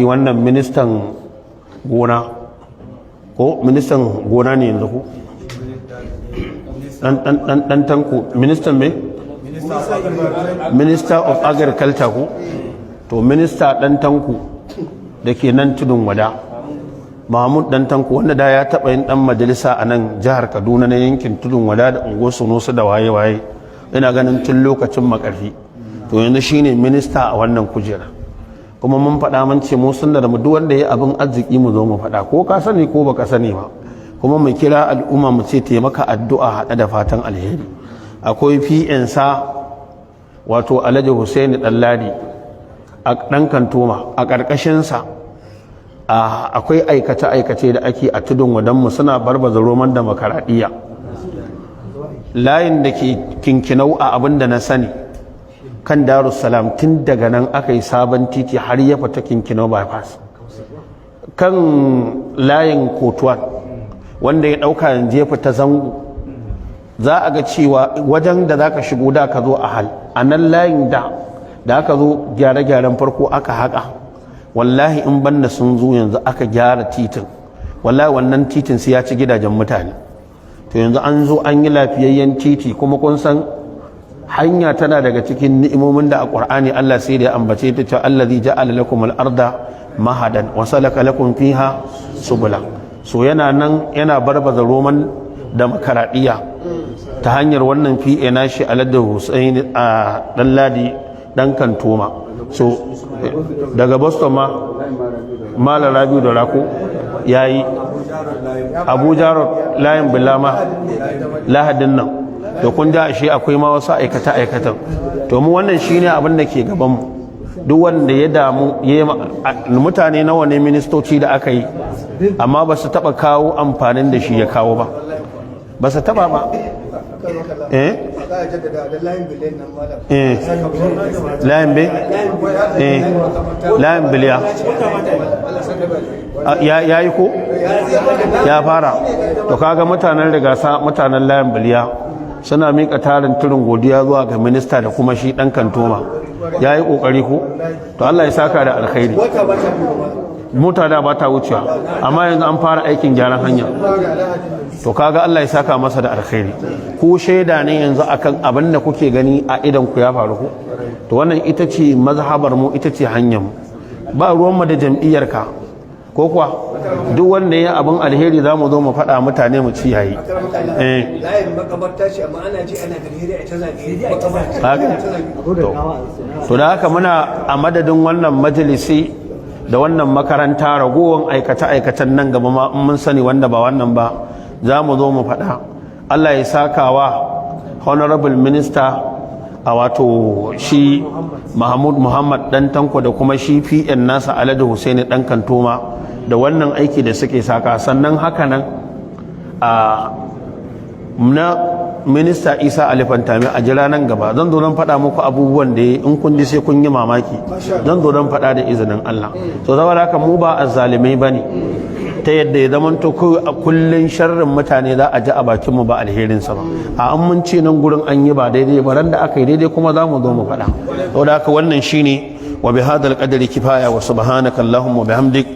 Wannan ministan gona, ko ministan gona ne yanzu, ko dan Tanko, ministan me, Minister of Agriculture, ko? To, Minista Dan Tanko da ke nan Tudun Wada, Mahmud Dan Tanko, wanda da ya taɓa yin ɗan majalisa a nan jihar Kaduna na yankin Tudun Wada da Unguwar Sunusu da waye-waye, ina ganin tun lokacin Makarfi. To, yanzu shine minista a wannan kujera. Kuma mun faɗa, mun ce mu sunna da mu, duk wanda ya abin arziki mu zo mu faɗa, ko ka sani ko baka sani ba, kuma mu kira al'umma mu ce taimaka addu'a haɗe da fatan alheri. Akwai PN sa, wato Alhaji Husaini Ɗanladi a ɗan Kantoma. A ƙarƙashinsa akwai aikace-aikace da ake a Tudun Wadanmu, suna barbaza roman demokaradiyya. Layin da ke Kinkinau, a abin da na sani, kan Darussalam, tun daga nan aka yi sabon titi har ya fita Kinkinau bypass, kan layin Kotuwan, wanda ya ɗauka yanzu ya fita Zango. Za a ga cewa wajen da za ka shigo da ka zo a hal a nan layin da aka zo gyare-gyaren farko aka haƙa, wallahi in banda sun zo yanzu aka gyara titin, wallahi wannan titin sai ya ci gidajen mutane. To, yanzu an zo an yi lafiyayyen titi. Kuma kun san hanya tana daga cikin ni'imomin da a Qur'ani Allah sai da ya ambace ta, cewa الذي جعل لكم الأرض مهدا وسلك لكم فيها سبلا. So yana nan yana barbaza roman demokaradiyya ta hanyar wannan PA nashi, Alhaji Hussein a Dan Ladi Dan Kantoma. So daga Boston ma Malam Rabiu da Rako yayi Abuja Road, layin Bilama, Lahadin nan. Da kun ja ashe akwai ma wasu aikata aikatan. To, mu wannan shine abin da ke gaban mu. Duk wanda ya damu, mutane nawa ne ministoci da aka yi, amma ba su taba kawo amfanin da shi ya kawo ba, ba su taba ba. Eh eh, layin be, eh, layin Biliya ya yi ko ya fara. To, kaga mutanen Rigasa, mutanen layin Biliya suna mika tarin turin godiya zuwa ga minista da kuma shi dan Kantoma. Ya yi kokari ko? To, Allah ya saka da alkhairi. Mota da ba ta wucewa, amma yanzu an fara aikin gyaran hanya. To, kaga Allah ya saka masa da alkhairi. Ku shaida ne yanzu akan abin da kuke gani a idan ku ya faru ku. To, wannan ita ce mazhabar mu, ita ce hanyar mu. Ba ruwan mu da jam'iyyar ka ko kuwa. Duk wanda ya abin alheri za mu zo mu faɗa mutane mu ci yayi. Eh, layin makabarta ce, amma ana ji ana alheri a ta zagaye. To, da haka muna a madadin wannan majalisi da wannan makaranta, ragowar aikace-aikacen nan gaba ma in mun sani wanda ba wannan ba, za mu zo mu faɗa. Allah ya saka wa Honorable Minister, a wato shi Mahmud Muhammad Dan Tanko, da kuma shi PN nasa, Alhaji Husaini Dan Kantoma, da wannan aiki da suke saka. Sannan haka nan a na Minista Isa Ali Pantami, a jira nan gaba zan zo don faɗa muku abubuwan da in kun ji sai kun yi mamaki. Zan zo don faɗa da izinin Allah. So saboda haka mu ba azzalimai bane ta yadda ya zama to a kullun sharrin mutane za a ji a bakin mu, ba alherin sa ba. A an mun ce nan gurin an yi ba daidai ba, ran da aka yi daidai kuma za mu zo mu faɗa. Saboda haka wannan shine. وبهذا القدر كفاية وسبحانك اللهم وبحمدك.